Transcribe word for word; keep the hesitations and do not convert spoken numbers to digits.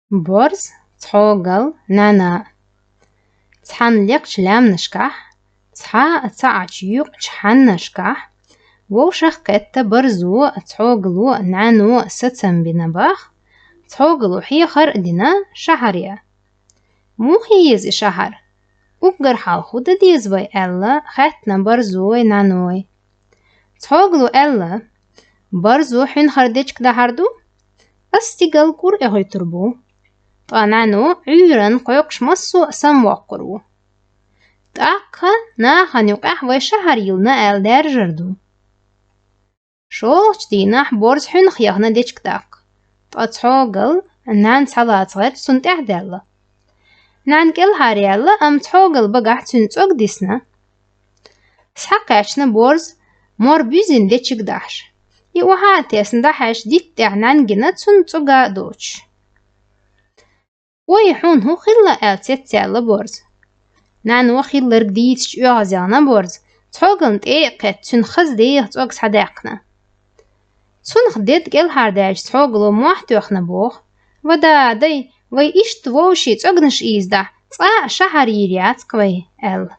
Борз, цхьогал, нана. Цхьан лекхача лаьмнашкахь, цхьа а ца Ӏачу юкъачу хьаннашкахь, вовшах кхетта борзо, цхьогало, нано сацам бина бах, цхьогало хьехар а дина шахьар ян. Муха еза и шахьар? Уггар хьалха хӀун дан деза вай аьлла, хаьттина борзой, наной. Цхьогало аьлла: «Борзо хьуьнхара дечиг дахьар ду? Ас стигал кӀур эхуьйтур бу. Ткъа нано Ӏуьйранна кхойкхуш массо а самвоккхур ву. ТӀаккха нахана юкъахь вай шахьар йиллина аьлла даьржар ду». ШолгӀачу дийнахь борз хьуьнах яхна дечиг даккха. Ткъа цхьогал, нана схьалаца гӀерташ, цунна тӀаьхьадаьлла. Нана кӀелхьараяьлла, амма цхьогал багахь цуьнан цӀог дисна. Схьакхаьчна борз, мор буьзина дечиг дахьаш. И охьа а тесна дӀахьаьжча, дитта тӀехь нана гина цунна цӀога а доцуш. «Ой, хьуна хӀун хилла?» аьлла, цецъяьлла борз. Нано хилларг дийцича, оьгӀазъяьхна борз, цхьогална тӀе а кхетта, цуьнан хаза деха цӀог схьадаьккхина. Цунах дедда кӀелхьардаьлча, цхьогало мохь тоьхна боху: «Ва да, дай, вай иштта вовшийн цӀогнаш ийзадахь, цкъа а шахьар йийр яц-кх вай», аьлла.